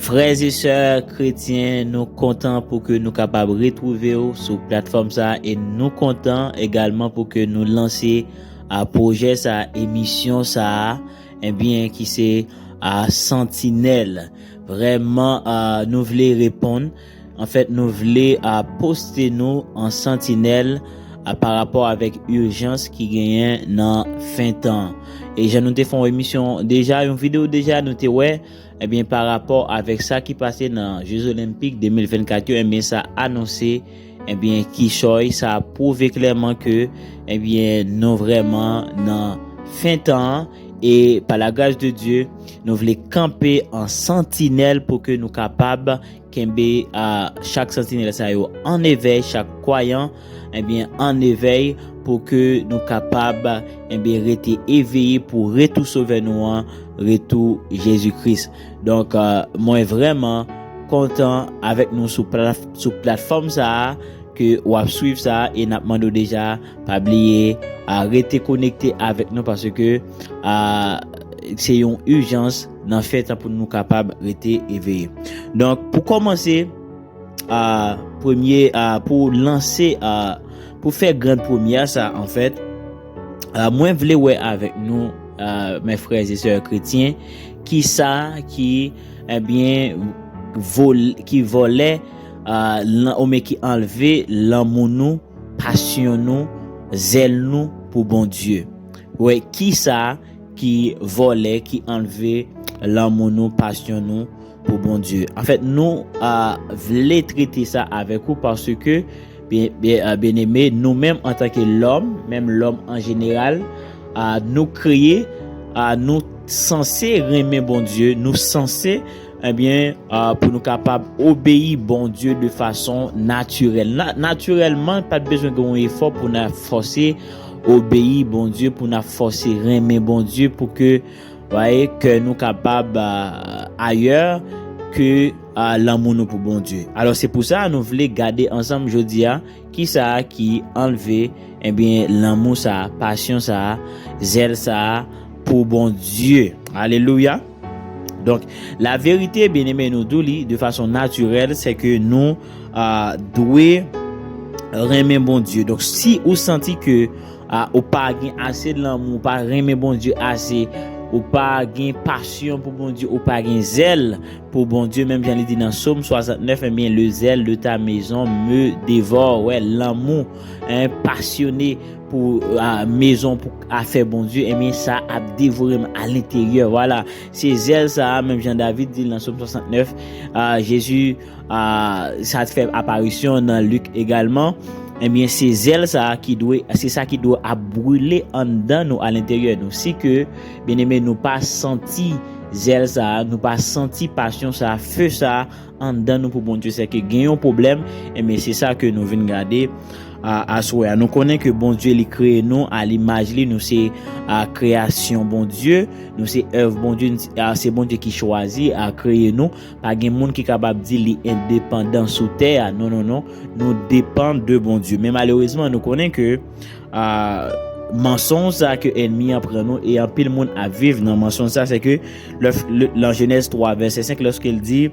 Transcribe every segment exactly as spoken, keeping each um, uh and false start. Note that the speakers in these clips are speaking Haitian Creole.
Frè e sè kretyen, nou kontan pou ke nou kapab retwouve w sou platfòm sa a, e nou kontan egalman pou ke nou lanse a pwojè sa a, emisyon sa a, ebyen, ki se a Santinèl. Vrèman, a, nou vle reponn. Anfèt, nou vle a poste nou an santinèl a pa rapò avèk ijans ki genyen nan fen tan. E jan nou te fè yon emisyon deja, yon videyo deja, nou te wè, ebyen, pa rapò avèk sa ki pase nan Jeux Olympiques de mil vennkat yo, ebyen, sa anonse, ebyen, kichòy, sa pwouve klèman ke, ebyen, nou vrèman nan fen tan an, e pa la gras de Dye, nou vle kanpe an santinèl pou ke nou kapab kenbe a chak santinèl sa yo an evèy, chak kwayan, ebyen, an evèy, pou ke nou kapab, ebyen, rete eveye pou retou Sovè nou an, retou Jezi Kris. Donk, a, mwen vrèman kontan avèk nou sou pla-, sou platfòm sa a, ke w ap swiv sa a, e n ap mande w deja, pa bliye, a, rete konekte avèk nou, paske, a, se yon ijans nan fen tan pou nou kapab rete eveye. Donk, pou kòmanse, a, premye, a, pou lanse, a, pou fè gran premyè sa, anfèt, a, mwen vle wè avèk nou, a, mes frères et sœurs chrétiens, kisa ki, ebyen, vòl-, ki vòlè, a, lan-, oubyen ki anlve lanmou nou, pasyon nou, zèl nou pou Bondye. Wè, kisa ki vòlè, ki anlve lanmou nou, pasyon nou pou Bondye? Anfèt, nou, a, vle trete sa avèk ou paske, byen, byen, a, byeneme, nou menm antanke lòm, menm lòm an jeneral, a, nou kreye, a, nou sanse renmen Bondye, nou sanse, ebyen, a, pou nou kapab obeyi Bondye de fason natirèl. Na-, natirèlman, pa t bezwen gen yon efò pou n ap fòse obeyi Bondye, pou n ap fòse renmen Bondye, pou ke, vwaye, kè nou kapab, a, ayè ke, a, lanmou nou pou Bondye. Alò, se pou sa nou vle gade ansanm jodi a, kisa ki anlve, ebyen, lanmou sa a, pasyon sa a, zèl sa a pou Bondye. Alelouya! Donk, la verite, byeneme, nou di w li de fason natirèl, se ke nou, a, dwe renmen Bondye. Donk, si ou santi ke, a, ou pa gen ase de lanmou, ou pa renmen Bondye ase, ou pa gen pasyon pou Bondye, ou pa gen zèl pou Bondye, menm jan li di nan Sòm swasantnèf, ebyen, le zèl de ta maison me dévore. Wè, lanmou, en, pasyone pou, a, mezon, pou afè Bondye, ebyen, sa ap devore m alenteryè. Vwala, se zèl sa a, menm jan David di l nan Sòm swasantnèf, a, Jezi, a, sa t fè aparisyon nan Lik egalman. Ebyen, se zèl sa a ki dwe, se sa ki dwe ap brile anndan nou, alenteryè nou. Si ke, byeneme, nou pa santi zèl sa a, nou pa santi pasyon sa a, fe sa a, anndan nou pou Bondye, se ke gen yon pwoblèm, ebyen, se sa ke nou vin gade, a, aswè a. Nou konnen ke Bondye, li kreye nou a limaj li, nou se, a, kreyasyon Bondye, nou se èv Bondye, n-, a, se Bondye ki chwazi, a, kreye nou. Pa gen moun ki kapab di li endepandan sou tè a. Non, non, non. Nou depann de Bondye. Men malerezman, nou konnen ke, a, mansonj sa ke ènmi an pran nou, e anpil moun ap viv nan mansonj sa, se ke lè, lè, nan Jenèz twa, vèsè senk, lòske l di,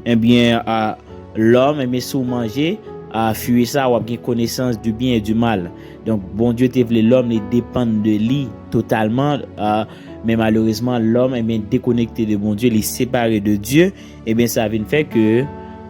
ebyen, a, lòm, ebyen, si w manje, a, fwi sa, w ap gen konesans du bien et du mal. Donk, Bondye te vle lòm li depann de li totalman, a, men malerezman, lòm, ebyen, dekonekte de Bondye, li separe de Dye, ebyen, sa vin fè ke,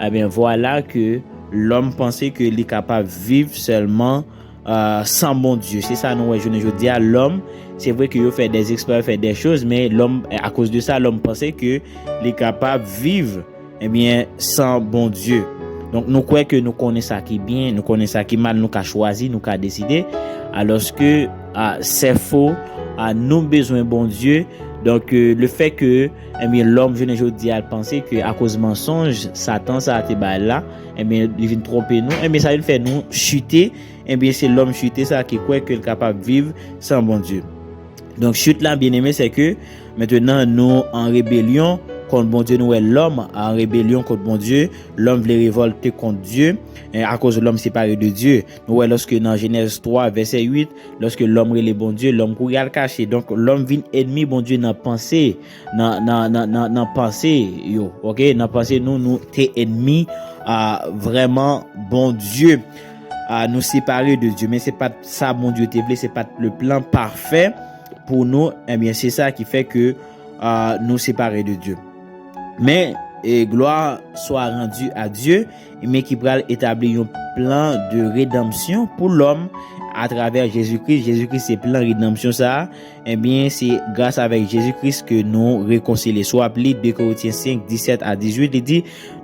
ebyen, vwala ke lòm panse ke li kapab viv sèlman, a, san Bondye. Se sa nou wè jounen jodi a, lòm, se vre ke yo fè dè eksplwa, yo fè dè choz, men lòm, akoz de sa, lòm panse ke li kapab viv, ebyen, san Bondye. Donk, nou kwè ke nou konnen sa ki byen, nou konnen sa ki mal, nou ka chwazi, nou ka deside. Alòske, a, se fo, a, nou bezwen Bondye. Donk, e, le fè ke, ebyen, lòm jounen jodi a, l panse ke akoz mansonj Satan sa a te bay la, ebyen, li vin twonpe nou, ebyen, sa vin fè nou chite, ebyen, se lòm chite sa a ki kwè ke l kapab viv san Bondye. Donk, chit la, byeneme, se ke mentenan nou an rebelyon, kont Bondye, nou wè lòm an rebelyon kont Bondye, lòm vle revòlte kont Dye, eh, akoz lòm separe de Dye. Nou wè lòske nan Jenèz twa, vèsè uit, lòske lòm rele Bondye, lòm kouri al kache. Donk, lòm vin ènmi Bondye nan panse, nan, nan, nan, nan, nan panse yo, oke? Nan panse nou, nou te ènmi, ah, vrèman Bondye. Ah, nou separe de Dye, men se pa t sa Bondye te vle, se pa t le plan pafè pou nou. Ebyen, se sa ki fè ke, ah, nou separe de Dye. Men, e, gloire soit rendue à Dieu, men ki pral etabli yon plan de redanmsyon pou lòm atravè Jezi Kris. Jezi Kris se plan redanmsyon sa a. Ebyen, se gras avèk Jezi Kris ke nou rekonsilye. Si w ap li de Korentyen senk, disèt a dizuit, li di,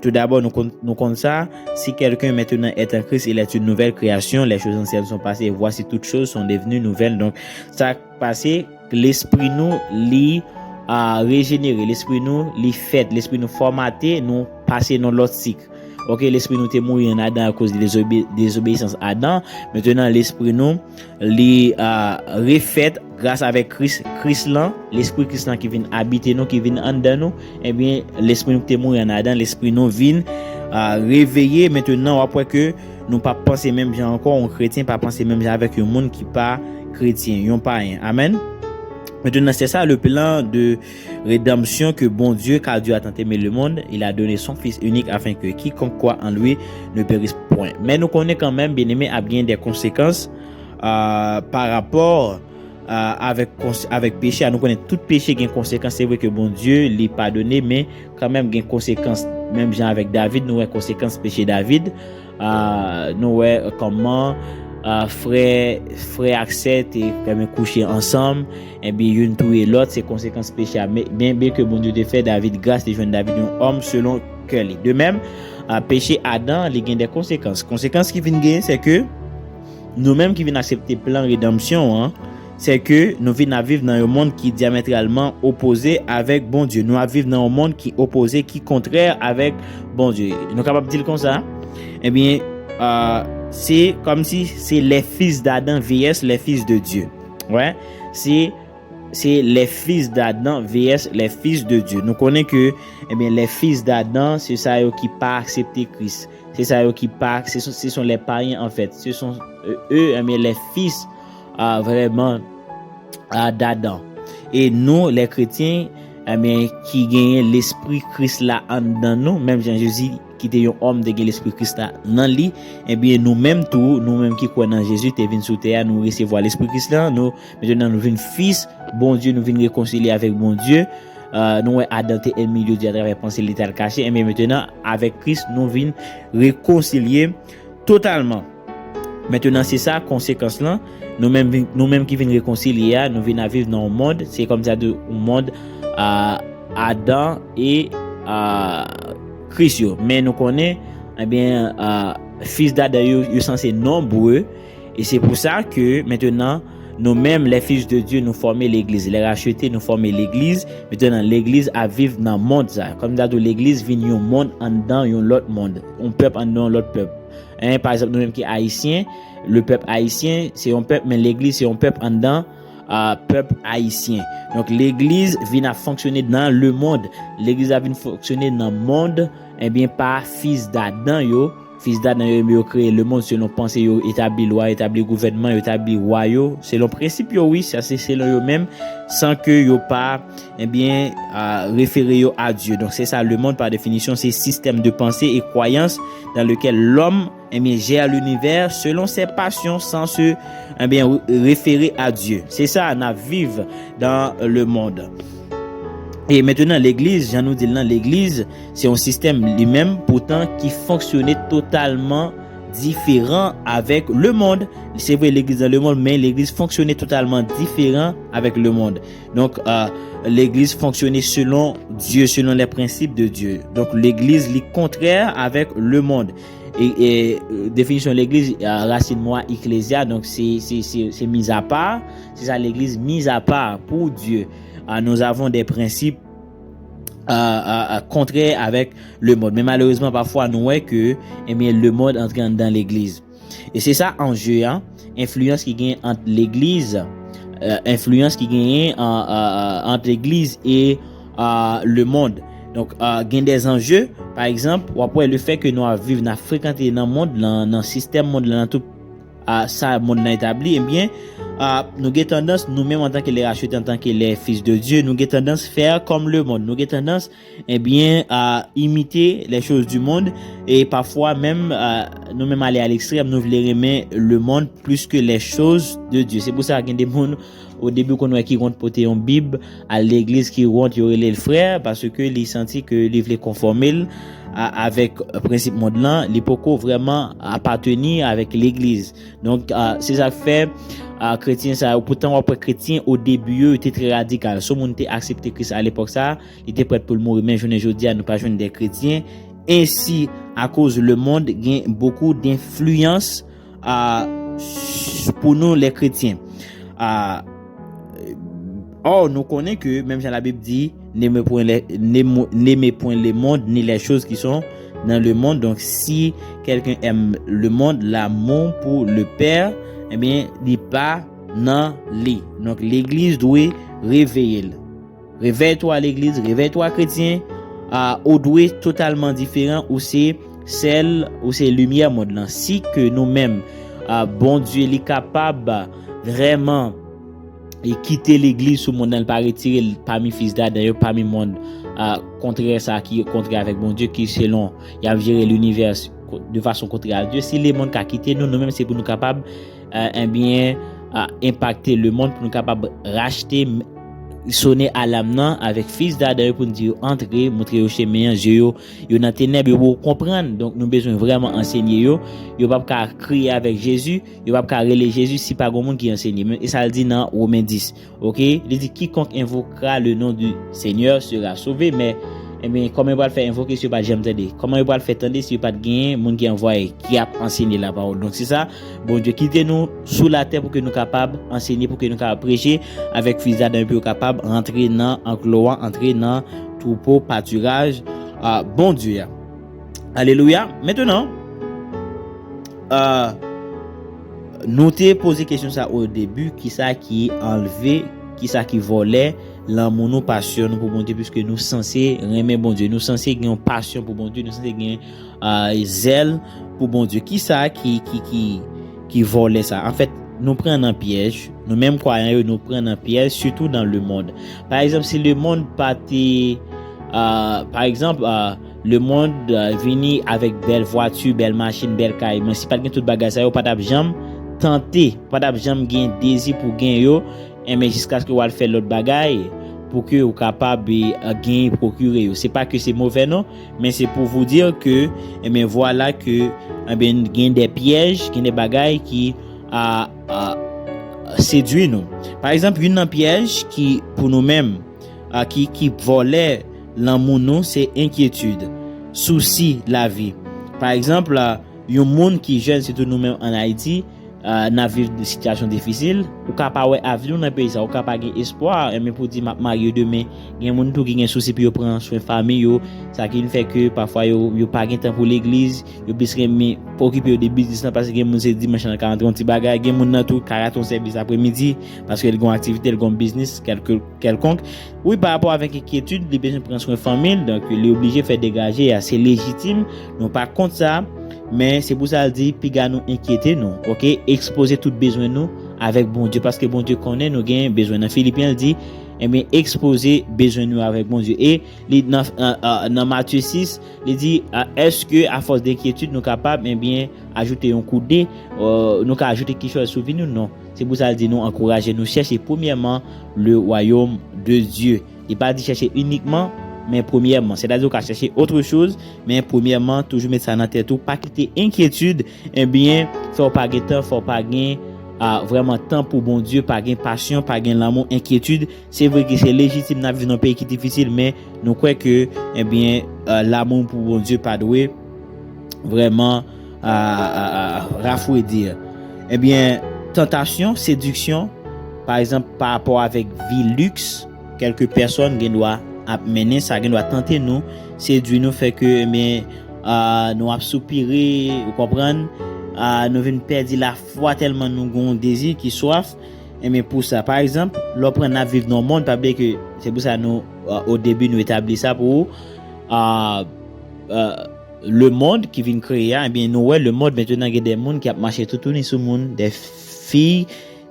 toudabò, nou konn, nou konn sa, si quelqu'un maintenant est en Christ, il est une nouvelle création, les choses anciennes sont passées, et voici toutes choses sont devenues nouvelles. Donk, sa k pase, lespri nou, li, a, rejenere, lespri nou, li fèt, lespri nou fòmate, nou pase nan lòt sik. Oke, lespri nou te mouri an Adan akoz de dezobe-, dezobeyisans Adan. Mentnan, lespri nou, li, a, refèt gras avèk Kris, Kris lan, lespri Kris lan ki vin abite nou, ki vin anndan nou. Ebyen, lespri nou ki te mouri an Adan, lespri nou vin, a, reveye. Mentnan, w ap wè ke nou pa panse menm jan ankò. Yon kretyen pa panse menm jan avèk yon moun ki pa kretyen, yon payen. Amèn. Maintenant, c'est ça le plan de rédemption que Bon Dieu, car Dieu a tant aimé le monde, il a donné son Fils unique afin que quiconque croit en lui ne périsse point. Men nou konnen kanmenm, byeneme, ap gen de konsekans, euh, pa rapò, euh, avèk kons-, avèk peche a. Nou konnen tout peche gen konsekans. Se vre ke Bondye, li padone, men kanmenm gen konsekans. Menm jan avèk David, nou wè konsekans peche David. Ah, nou wè kòman, ah, frè, frè ak sè te kanmenm kouche ansanm, ebyen, youn touye lòt, se konsekans peche a. Men, men byen ke Bondye te fè David gras, li jwenn David yon òm selon kè li. De menm, ah, peche Adan, li gen de konsekans. Konsekans ki vin genyen, se ke nou menm ki vin aksepte plan redanmsyon an, se ke nou vin ap viv nan yon mond ki dyametralman opoze avèk Bondye. Nou ap viv nan yon mond ki opoze, ki kontrè avèk Bondye. Nou kapab di l konsa. Ebyen, euh, se kòmsi se les fils d'Adam vs les fils de Dieu. Wè, se, se les fils d'Adam vs les fils de Dieu. Nou konnen ke, ebyen, les fils d'Adam, se sa yo ki pa aksepte Kris. Se sa yo ki pa, ce sont, ce sont les païens, en fait. Ce sont, euh, eux, eh bien, les fils, ah, vraiment, ah, d'Adam. E nou, les chrétiens, eh bien, ki genyen lespri Kris la anndan nou, menm jan Jezi ki te yon òm te gen lespri Kris la nan li, ebyen, nou menm tou, nou menm ki kwè nan Jezi, te vin sou tè a, nou resevwa lespri Kris la, nou, mentnan nou vin fis Bondye, nou vin rekonsilye avèk Bondye. Euh, nou wè Adan te ènmi Bondye atravè panse li t al kache, ebyen, mentnan, avèk Kris, nou vin rekonsilye totalman. Mentnan, se sa konsekans lan. Nou menm vin, nou menm ki vin rekonsilye a, nou vin ap viv nan yon mond, se kòmsi a di yon mond, ah, Adan e, ah, Kris yo. Men nou konnen, ebyen, ah, fis d'Adam yo, yo sanse nonbre. E se pou sa ke mentnan, nou menm, les fils de Dieu, nou fòme legliz. Les rachetés, nou fòme legliz. Mentnan, legliz ap viv nan mond sa. Kòm m ta di w, legliz vin yon mond anndan yon lòt mond. Yon pèp anndan yon lòt pèp. Hein, pa egzanp, nou menm ki ayisyen, le pèp ayisyen, se yon pèp, men legliz se yon pèp anndan, ah, pèp ayisyen. Donk, legliz vin ap fonksyone nan le mond. Legliz la vin fonksyone nan mond, ebyen, pa fis d'Adan yo. Fis d'Adan yo, yo kreye le mond selon panse yo, etabli lwa, etabli gouvènman, yo etabli wa yo, selon prensip yo, wi, sa se selon yo menm, san ke yo pa, ebyen, ah, refere yo a Dye. Donk, se sa, le monde, par définition, se système de pensée et croyance dans lequel l'homme, ebyen, gère l'univers selon ses passions, sans se, ebyen, re-, référer à Dieu. Se sa, n ap viv dans le monde. E mentnan, legliz, jan nou di l lan, legliz, se yon sistèm li menm, poutan, ki fonksyone totalman diferan avèk le mond. Se vre, legliz nan le mond, men legliz fonksyone totalman diferan avèk le mond. Donk, euh, legliz fonksyone selon Dye, selon les principes de Dieu. Donk, legliz, li kontrè avèk le mond. E, e, euh, definisyon legliz, euh, rasin mo a, ecclesia, donk se, se, se, se mizapa, se sa legliz, mizapa pour Dieu. Ah, nous avons des principes, euh, euh, euh, contraires avec le monde. Men malerezman, pafwa, nou wè ke, ebyen, le monde antre anndan legliz. E se sa anje a, enfliyans ki genyen ant legliz, euh, enfliyans ki genyen an, euh, euh, ant legliz e, euh, le monde. Donk, uh, gen de anje, pa egzanp, w ap wè le fè ke nou ap viv, n ap frekante nan mond lan, nan sistèm mond lan, nan tout uh, sa mond lan etabli, ebyen, uh, nou gen tandans, nou menm antanke le rachete, antanke le fis de Dye, nou gen tandans fè kòm le mond. Nou gen tandans, ebyen, uh, imite les choses du monde, e pafwa menm, uh, nou menm ale a lekstrèm, nou vle renmen le mond plis ke les choses de Dye. Se pou sa gen de moun o debi w konn wè ki wont pote yon bib al legliz, ki wont, yo rele l frè, paske li santi ke li vle konfòme l a, avèk prensip mond lan, li poko vrèman apateni avèk legliz. Donk, a, se sa k fè, a, kretyen sa yo, poutan w ap wè kretyen o debi yo, yo te trè radikal. Si yon moun te aksepte Kris a lepòk sa, li te prèt pou l mouri, men jounen jodi a, nou pa jwenn de kretyen ensi, akoz le mond gen bokou denfliyans, a, s-, pou nou, le kretyen. A, ò, nou konnen ke, menm jan Labib di, n'aimez point les, n'aimez, n'aimez point le monde, ni les choses qui sont dans le monde. Donc, si quelqu'un aime le monde, l'amour pour le Père, ebyen, li pa nan li. Donk, legliz dwe reveye l. Réveille-toi, legliz, réveille-toi, kretyen. A, ou dwe totalman diferan, ou se sèl, ou se limyè mond lan. Si ke nou menm, a, Bondye, li kapab vrèman, e kite legliz sou mond lan, li pa retire l pami fis d'Adan yo, pami mond, a, kontrè sa ki kontrè avèk Bondye, ki selon y ap jere linivè de fason kontrè a Dye. Si lemonn ka kite nou, nou menm se pou nou kapab, a, ebyen, a, enpakte lemonn, pou nou kapab rachte, m-, sone alam nan avèk fis d'Adan yo, pou n di yo antre, montre yo chemen an, je yo, yo nan tenèb, yo poko konprann. Donk, nou bezwen vrèman ansenye yo. Yo p ap ka kriye avèk Jezi, yo p ap ka rele Jezi si pa gen moun ki ansenye. Men, e sa l di nan Women dis. Oke? Li di, quiconque invoquera le nom du Seigneur sera sauvé. Men, ebyen, kòman yo pral fè envoke si yo pa t janm tande? Kòman yo pral fè tande si yo pa t gen moun ki anvwaye, ki ap ansenye lapawòl? Donk, se sa, Bondye kite nou sou latè pou ke nou kapab ansenye, pou ke nou kapab preche avèk fis d'Adan, pou yo kapab rantre nan anklo a, antre nan twoupo, patiraj, a, Bondye a. Alelouya. Mentenan, a, nou te poze kesyon sa o debi, kisa ki anlve, kisa ki vòlè lanmou nou, pasyon nou pou Bondye, piske nou sanse renmen Bondye, nou sanse gen yon pasyon pou Bondye, nou sanse gen, a, zèl pou Bondye. Kisa ki, ki, ki, ki vòlè sa? Anfèt, nou pran nan pyèj, nou menm kwayan yo, nou pran nan pyèj, sitou nan lemonn. Pa egzanp, si lemonn pa te, a, pa egzanp, a, lemonn, a, vini avèk bèl vwati, bèl machin, bèl kay, men si pa t gen tout bagay sa yo, pa t ap janm tante, pa t ap janm gen dezi pou gen yo, enben jiskaske w al fè lòt bagay pou ke w kapab, e, gen, pwokire yo. Se pa ke se movè non, men se pou vous dire ke, enben, vwala ke, enben, gen de pyèj, gen de bagay ki, a, a, sedwi nou. Pa egzanp, youn nan pyèj ki, pou nou menm, a, ki, ki vòlè lanmou nou, se enkyetid, sousi lavi. Pa egzanp, a, yon moun ki jèn, sitou nou menm ann Ayiti, a, n ap viv de sitiyasyon difisil, ou ka pa wè avni w nan peyi sa, ou ka pa gen espwa, enben pou di, "M ap marye demen." Gen moun tou ki gen sousi pou yo pran swen fanmi yo, sa ki vin fè ke pafwa yo, yo pa gen tan pou legliz, yo plis renmen okipe yo de biznis lan, paske gen moun se dimanch lan ka rantre yon ti bagay, gen moun nan tou ka rate yon sèvis apremidi, paske l gen yon aktivite, l gen yon biznis kèlke, kèlkonk. Wi, pa rapò avèk enkyetid, li bezwen pran swen fanmi l, donk li oblije fè degaje a, se lejitim, nou pa kont sa, men se pou sa l di, piga nou enkyete nou, oke? Ekspoze tout bezwen nou avèk Bondye, paske Bondye konnen nou gen bezwen. Nan Filipyen, l di, ebyen, ekspoze bezwen nou avèk Bondye. E li nan, nan, nan Matye sis, li di, a, èske afòs de enkyetid nou kapab, ebyen, ajoute yon kou de, e, nou ka ajoute kechòz sou vi nou? Non. Se pou sa l di nou ankouraje nou chèche premyèman le royaume de Dieu. Li pa di chèche inikman, men premyèman. Sètadi ou ka chèche autre chose, men premyèman, toujou met sa nan tèt ou. Pa kite enkyetid, ebyen, fè w pa gen tan, fè w pa gen, a, vrèman tan pou Bondye, pa gen pasyon, pa gen lanmou, enkyetid. Se vre ke se lejitim n ap viv nan peyi ki difisil, men nou kwè ke, ebyen, e, lanmou pou Bondye pa dwe vrèman, a, a, a, rafredi. Ebyen, tantasyon, sediksyon, pa egzanp, pa rapò avèk vi liks, kèlke pèsòn gen dwa ap mennen, sa gen dwa tante nou, sedwi nou, fè ke, ebyen, a, nou ap soupire, ou konprann, a, nou vin pèdi lafwa tèlman nou gen yon dezi ki swaf, ebyen, pou sa. Pa egzanp, lè w pran n ap viv nan yon mond, pa bliye ke se pou sa nou, a, o debi, nou etabli sa pou ou. a, a, lemonn ki vin kreye a, ebyen, nou wè lemonn mentnan gen de moun ki ap mache toutouni sou moun, de fi,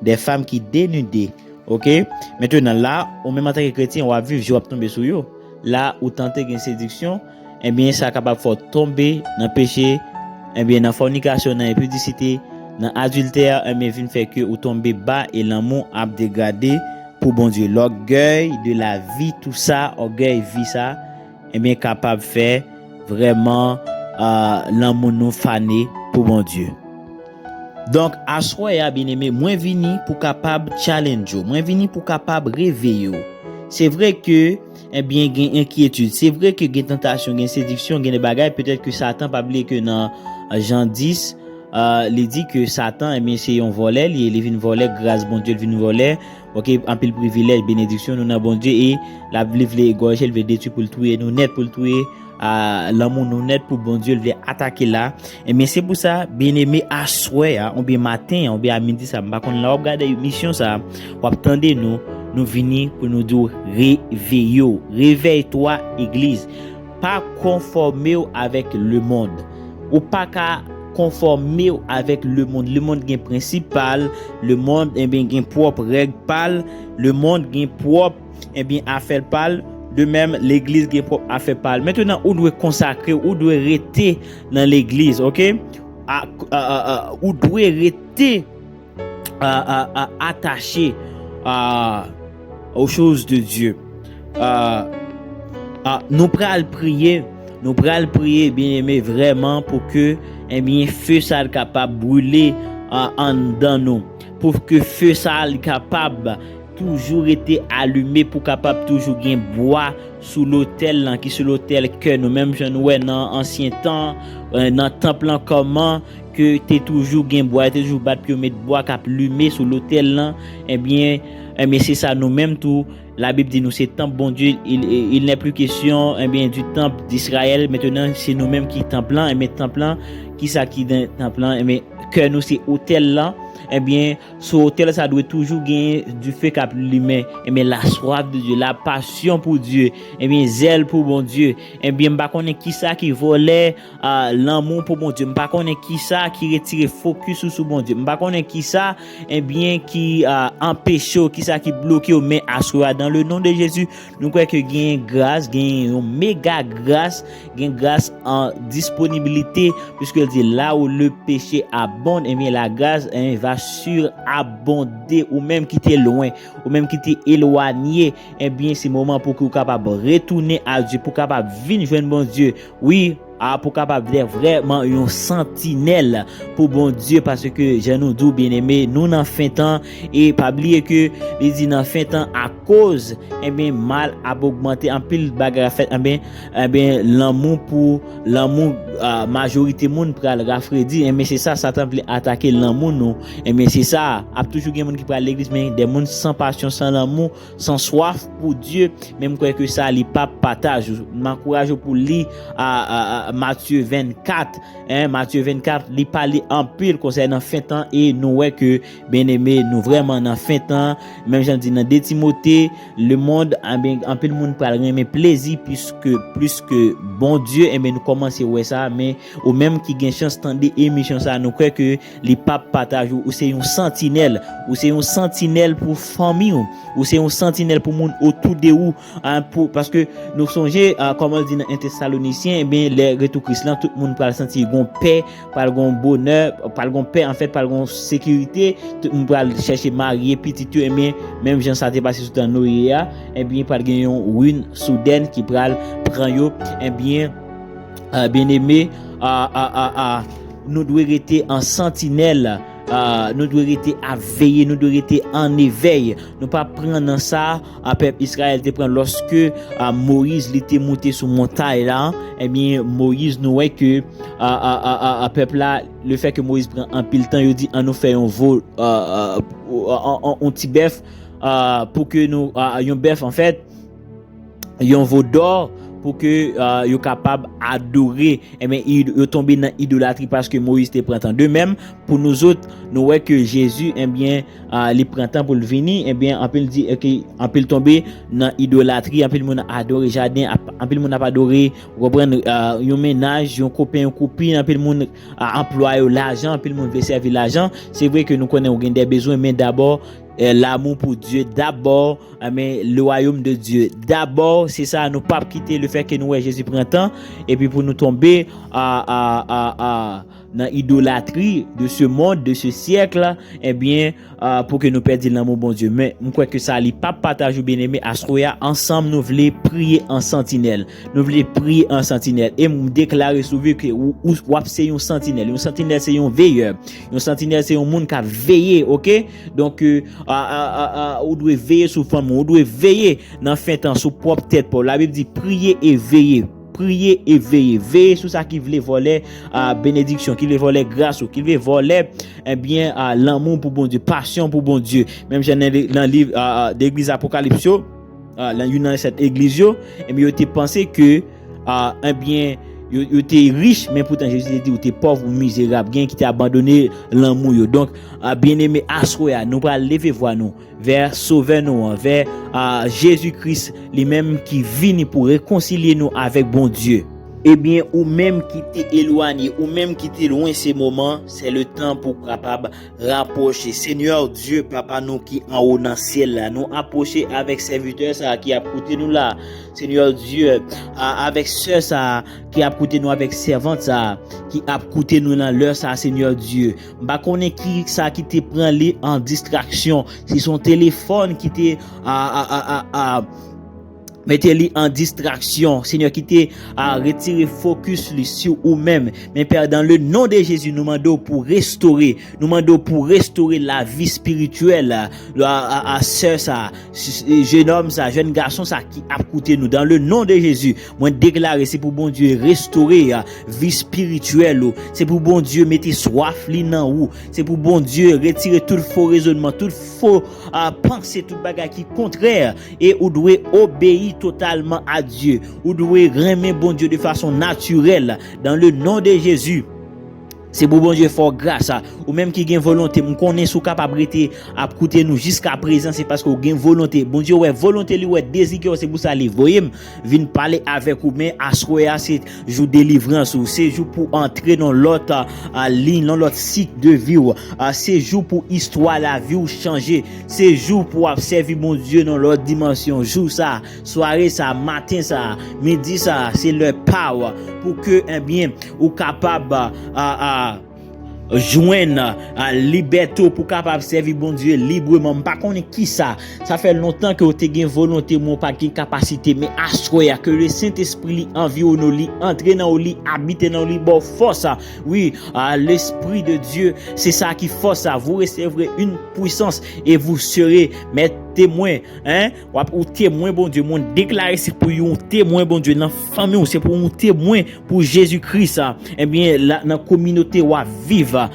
de fanm ki denide. Oke? Mentnan la, ou menm antanke kretyen, w ap viv, je w ap tonbe sou yo. La, ou tante gen sediksyon, ebyen, sa kapab fè w tonbe nan peche, ebyen, nan fònikasyon, nan enpidisite, nan adiltè, ebyen, vin fè ke ou tonbe ba e lanmou ap degrade pou Bondye. Lògèy de la vi, tou sa, ògèy vi sa, ebyen, kapab fè vrèman, a, lanmou nou fane pou Bondye. Donk, aswè a, byeneme, mwen vini pou kapab challenge ou. Mwen vini pou kapab reveye w. Se vre ke, ebyen, gen enkyetid. Se vre ke gen tantasyon, gen sediksyon, gen de bagay. Petèt ke Satan, pa bliye ke nan Jan dis, a, li di ke Satan, ebyen, se yon vòlè, li, li vin vòlè, gras Bondye, li vin vòlè. Oke, anpil privilèj, benediksyon nou nan Bondye, e l ap, li vle egòje, li vle detwi pou l touye nou nèt, pou l touye, a, lanmou nou nèt pou Bondye, li vle atake la. Ebyen, se pou sa, byeneme, aswè a, oubyen maten an, oubyen a midi sa, m pa konn lè w ap gade emisyon sa, w ap tande nou, nou vini pou nou di w, reveye w. Réveille-toi, egliz. Pa konfòme w avèk lemonn. Ou pa ka konfòme w avèk lemonn. Lemonn gen prensip pa l, lemonn, ebyen, gen pwòp règ pa l, lemonn gen pwòp, ebyen, afè pa l. De menm, legliz gen pwòp afè pa l. Mentnan, ou dwe konsakre, ou dwe rete nan legliz, oke? A, a, a, a, ou dwe rete, a, a, a, atache, a, aux choses de Dieu. A, a, nou pral priye, nou pral priye, byeneme, vrèman, pou ke, ebyen, fe sa l kapab brile, a, anndan nou. Pou ke fe sa l kapab toujou rete alime, pou kapab toujou gen bwa sou lotèl lan, ki se lotèl kè nou. Menm jan nou wè nan ansyen tan, e, nan tanp lan, kòman ke te toujou gen bwa, te toujou bat pou yo met bwa k ap limen sou lotèl lan, ebyen, ebyen, se sa nou menm tou. Labib di nou se tanp Bondye, il, il n'est plus question, ebyen, du temple d'Israël. Mentnan, se nou menm ki tanp lan, ebyen, tanp lan, kisa ki nan tanp lan? Ebyen, kè nou se otèl lan, ebyen, sou otèl sa dwe toujou gen dife k ap limen, ebyen, la soif de Dieu, la passion pour Dieu, ebyen, zèl pou Bondye, ebyen, m pa konnen kisa ki vòlè, a, lanmou pou Bondye. M pa konnen kisa ki retire fokis ou sou Bondye. M pa konnen kisa, ebyen, ki, a, anpeche w, kisa ki bloke w. Men aswè a, dans le nom de Jésus, nou kwè ke gen gras, gen yon mega gras, gen gras an disponibilite, puisque l di, là où le péché abonde, ebyen, la grâce, ebyen, va surabonder. Ou menm ki te lwen, ou menm ki te elwanye, ebyen, se moman pou ke w kapab retounen a Dye, pou w kapab vin jwenn Bondye. Wi, a, pou kapab vle vrèman yon santinèl pou Bondye, paske jan nou di w, byeneme, nou nan fen tan, e pa bliye ke li di nan fen tan akoz, ebyen, mal ap ogmante, anpil bagay ap fèt, ebyen, ebyen, lanmou pou, lanmou, a, majorite moun pral rafredi, ebyen, se sa, Satan vle atake lanmou nou, ebyen, se sa, ap toujou gen moun ki pral legliz, men de moun san pasyon, san lanmou, san swaf pou Dye, men m kwè ke sa li p ap pataje w. M ankouraje w pou li a, a, a Matye vennkat, en, Matye vennkat, li pale anpil konsènan fen tan e nou wè ke, byeneme, nou vrèman nan fen tan. Menm jan l di nan de Timote, lemonn, anben, anpil moun pral renmen plezi piske, plis ke Bondye, enben, nou kòmanse wè sa, men ou menm ki gen chans tande emisyon sa, nou kwè ke li p ap pataje w. Ou se yon santinèl. Ou se yon santinèl pou fanmi w. Ou se yon santinèl pou moun otou de ou. An, pou, paske nou sonje, a, kòman l di nan en Tesalonisyen, ebyen, lè retou Kris lan, tout moun pral santi gon pè, pral gon bonè, pral gon pè, anfèt, pral gon sekirite, tout moun pral chèche marye pitit yo, ebyen, menm jan sa te pase sou tan Noye a, ebyen, pral gen yon rin soudèn ki pral pran yo, ebyen, a, byeneme, a, a, a, a, nou dwe rete an santinèl, a, nou dwe rete ap veye, nou dwe rete an evèy. Nou pa pran nan sa, a, pèp Izrayèl te pran lòske, a, Moyiz li te moute sou montay la, ebyen, Moyiz, nou wè ke, a, a, a, a, a, pèp la, lefètke Moyiz pran anpil tan, yo di, "An nou fè yon vo, a, a, a, on, on ti bèf, a, pou ke nou, a, yon bèf, anfèt, yon vo dò, pou ke, euh, yo kapab adore, ebyen, id-, yo tonbe nan idolatri, paske Moyiz te pran tan. De menm, pou nou zòt, nou wè ke Jezi, ebyen, euh, li pran tan pou l vini, ebyen, anpil di, ok, anpil tonbe nan idolatri, anpil moun adore jaden, ap-, anpil moun ap adore, ou konprann, euh, yon mennaj, yon kopen, yon kopin, anpil moun, euh, anplwa yo lajan, anpil moun vle sèvi lajan. Se vre ke nou konnen ou gen de bezwen, men dabò, euh, l'amour pour Dieu d'abord, amen, le royaume de Dieu d'abord, se sa, nou p ap kite le fè ke nou wè Jezi pran tan, epi pou nou tonbe, a, a, a, a, nan idolatri de ce monde, de ce siècle, ebyen, a, pou ke nou pèdi lanmou Bondye. Men, m kwè ke sa li p ap pataje w, byeneme, aswè a, ansanm nou vle priye an santinèl. Nou vle priye an santinèl. E m deklare sou vi ke ou, ou, w ap se yon santinèl. Yon santinèl se yon veyè. Yon santinèl se yon moun k ap veye, ok? Donk, euh, a, a, a, a, ou dwe veye sou fanmi w, ou dwe veye nan fen tan sou pwòp tèt pa w. Labib di, priye e veye. Priye e veye. Veye sou sa ki vle vòlè, a, benediksyon, ki vle vòlè gras ou, ki vle vòlè, ebyen, a, lanmou pou Bondye, pasyon pou Bondye. Menm jan nan, nan liv, a, a, legliz Apokalips yo, a, nan youn nan sèt egliz yo, ebyen, yo te panse ke, a, ebyen, yo, yo te rich, men poutan Jezi te di, ou te pòv, ou mizerab. Gen ki te abandone lanmou yo. Donk, a, byeneme, aswè a, nou pral leve vwa nou vè Sovè nou an, vè, a, Jezi Kris, li menm ki vini pou rekonsilye nou avèk Bondye. Ebyen, ou menm ki te elwanye, ou menm ki te lwen, se moman, se le tan pou w kapab rapwoche. Senyè Dye, Papa nou ki anwo nan syèl la, nou apwoche avèk sèvitè sa a ki ap koute nou la. Senyè Dye, a, avèk sè sa a ki ap koute nou, avèk sèvant sa a ki ap koute nou nan lè sa a, Senyè Dye. M pa konnen ki sa ki te pran li an distraksyon. Si se yon telefòn ki te, a, a, a, a, a, mete li an distraksyon, Senyè, ki te, a, retire fokis li sou ou menm. Men, Pè, dans le nom de Jésus, nou mande w pou restore. Nou mande w pou restore lavi espirityèl, a, a, a, a sè sa, s-, s-, jennonm sa, jèn gason sa ki ap koute nou. Dans le nom de Jésus, mwen deklare se pou Bondye restore, a, vi espirityèl ou. Se pou Bondye mete swaf li nan ou. Se pou Bondye retire tout fo rezònman, tout fo, a, panse, tout bagay ki kontrè. E ou dwe obeyi totalman a Dye. Ou dwe renmen Bondye de fason natirèl. Dans le nom de Jésus. Se pou Bondye fè w gras. Ou menm ki gen volonte, m konnen si w kapab rete ap koute nou jiska prezan, se paske w gen volonte. Bondye wè volonte li, wè dezi kè w, se pou sa li voye m vin pale avèk ou. Men aswè a, se jou delivrans ou. Se jou pou antre nan lòt, a, a, liy, nan lòt sik de vi w. A, se jou pou istwa lavi w chanje. Se jou pou w ap sèvi Bondye nan lòt dimansyon. Jou sa, sware sa, maten sa, midi sa, se lè pa w pou ke, ebyen, ou kapab, a, a, jwenn, a, libète w pou kapab sèvi Bondye libreman. M pa konnen kisa. Sa fè lontan ke w te gen volonte, men w pa t gen kapasite. Men aswè a, ke le Sentespri li anviwonnen w, li antre nan ou, li abite nan ou, li ba w fòs, a. Wi, a, l'Esprit de Dieu, se sa ki fòs, a. Vous recevrez une puissance et vous serez mes témoins. Hein? W ap ou temwen Bondye. Mwen deklare se pou yon temwen Bondye nan fanmi w, se pou yon temwen pou Jezi Kris, a, ebyen, la, nan kominote w ap viv, a,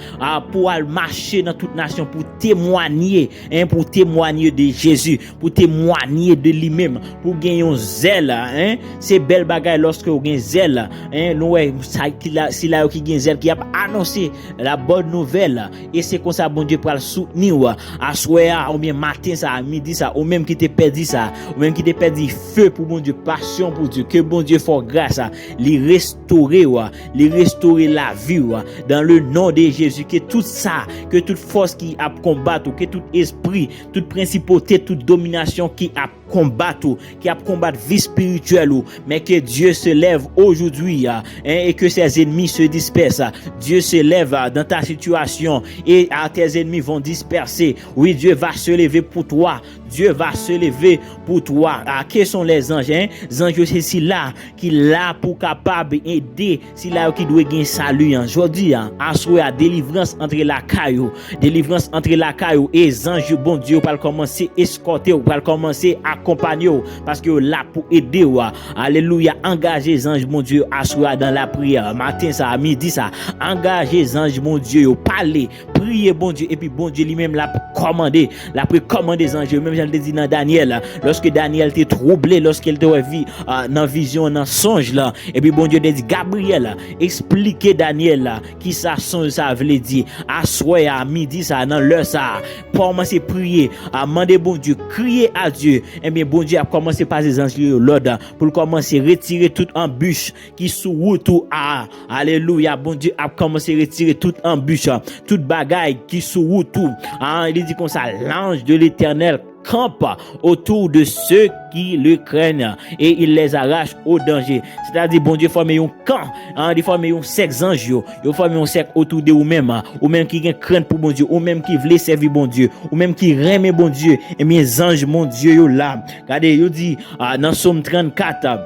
pou al mache nan tout nasyon, pou temwanye, en, pou temwanye de Jezi, pou temwanye de li menm, pou gen yon zèl, en, se bèl bagay lòske w gen zèl, en, nou wè, sa ki la, sila yo ki gen zèl, ki ap anonse la bòn nouvèl, e se konsa Bondye pral soutni w, aswè a, oubyen maten sa, midi sa, ou menm ki te pèdi sa, ou menm ki te pèdi fe pou Bondye, pasyon pou Dye, ke Bondye fè w gras, li restore w, li restore lavi w. Dans le nom de Jésus, ke tout sa, ke tout fòs ki ap konbat ou, ke tout espri, tout prensipote, tout dominasyon ki ap konbat ou, ki ap konbat vi espirityèl ou, men ke Dieu se lève aujourd'hui, a, en, et que ses ennemis se dispersent. Dieu se lève, a, dans ta situation, et, a, tes ennemis vont disperser. Oui, Dieu va se lever pour toi. Dieu va se lever pour toi. A, que sont les anges, en? Zanj yo se sila ki la pou kapab ede sila yo ki dwe gen sali an. Jodi a, aswè a, delivrans antre lakay ou. Delivrans antre lakay ou. E zanj yo, Bondye yo pral kòmanse eskòte w, pral kòmanse akonpanye w, paske yo la pou ede w. Alelouya. Angaje zanj Bondye yo aswè a dans la prière. Maten sa, midi sa, angaje zanj Bondye yo. Pale, priye Bondye, epi Bondye li menm l ap kòmande, l ap rekòmande zanj yo, menm jan l te di nan Danyèl, lòske Danyèl te twouble, lòske l te wè vi, a, nan vizyon, nan sonj lan, epi Bondye te di, Gabriyèl, eksplike Danyèl la, kisa sonj sa vle di, aswè a, midi sa, nan lè sa, kòmanse priye, a, mande Bondye, kriye a Dye, ebyen, Bondye ap kòmanse pase zanj li yo lòd, pou l kòmanse retire tout anbich ki sou wout ou a. Alelouya, Bondye ap kòmanse retire tout anbich, tout bagay ki sou wout ou. A, li di konsa, l'ange de l'Éternel campe autour de ceux qui le craignent et il les arrache au danger. Sètadi, Bondye fòme yon kan, a, li fòme yon sèk zanj yo, yo fòme yon sèk otou de ou menm, a, ou menm ki gen krent pou Bondye, ou menm ki vle sèvi Bondye, ou menm ki renmen Bondye, ebyen, zanj Bondye yo la. Gade, yo di, a, nan Sòm trannkat, a,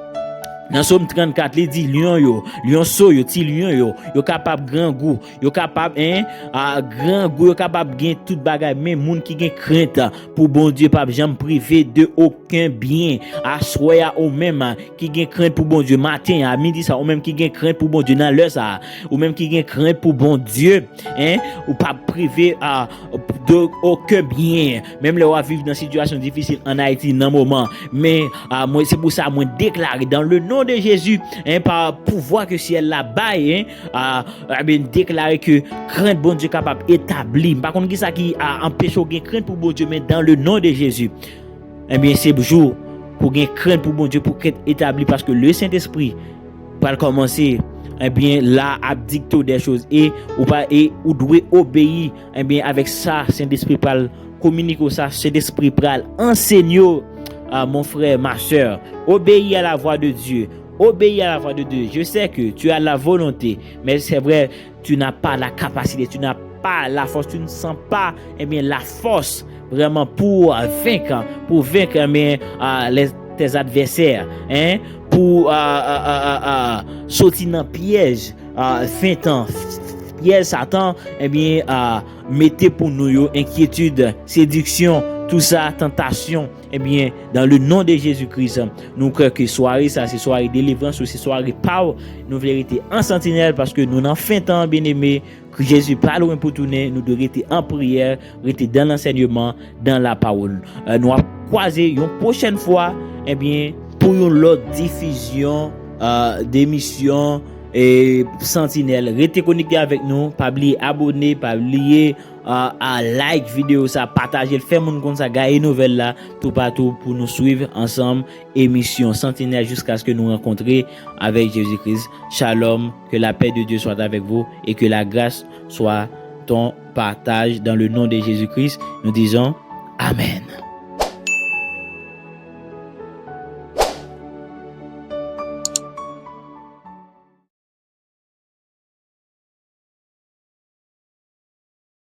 nan Sòm trannkat, li di, lyon yo, lyonso yo, ti lyon yo, yo kapab grangou, yo kapab, en, a, grangou, yo kapab gen tout bagay, men moun ki gen krent, a, pou Bondye p ap janm prive de okenn byen. Aswè a, ou menm, a, ki gen krent pou Bondye, maten a, midi sa, ou menm ki gen krent pou Bondye, nan lè sa, ou menm ki gen krent pou Bondye, en, ou p ap prive, a, de okenn byen. Menm lè w ap viv nan sitiyasyon difisil an Ayiti nan moman, men, a, mwen, se pou sa mwen deklare, dans le nom de Jésus, en, pa pouvwa ke syèl la bay, en, a, ebyen, deklare ke krent Bondye kapab etabli. M pa konn kisa ki, a, anpeche w gen krent pou Bondye, men dans le nom de Jésus, ebyen, se jou pou gen krent pou Bondye, pou krent etabli, paske le Sentespri pral kòmanse, ebyen, la ap dikte w de choz, e ou pa, e ou dwe obeyi, ebyen, avèk sa Sentespri pral kominike w, sa Sentespri pral ansenye w, a, mon frè, ma sè. Obéis à la voix de Dieu. Obéis à la voix de Dieu. Je sais que tu as la volonté, mais c'est vrai, tu n'as pas la capacité, tu n'as pas la force, tu ne sens pas, ebyen, la force vraiment pour, euh, vaincre, pour vaincre, ebyen, euh, les, tes adversaires, hein, pour, euh, euh, euh, euh, euh, soti nan pyèj, euh, fentan, pyèj Satan, ebyen, euh, mete pou nou yo, enkyetid, sediksyon, tout sa, tantasyon, ebyen, dans le nom de Jésus-Christ, nou kwè ke sware sa, se sware delivrans ou se sware pa w. Nou vle rete an santinèl paske nou nan fen tan, byeneme. Jezi pa lwen pou tounen, nou dwe rete an priyè, rete dans l'enseignement, dans la parole. Euh, nou ap kwaze yon pwochèn fwa, ebyen, pou yon lòt difizyon, euh, demisyon, e Santinèl. Rete konekte avèk nou, pa bliye abòne, pa bliye, euh, a like videyo sa, pataje l, fè moun konn sa, gaye nouvèl la toupatou pou nou swiv ansanm emisyon Santinèl jiskaske nou rankontre avèk Jezi Kris. Shalom, que la paix de Dieu soit avec vous et que la grâce soit ton partage dans le nom de Jésus-Christ. Nous disons Amen.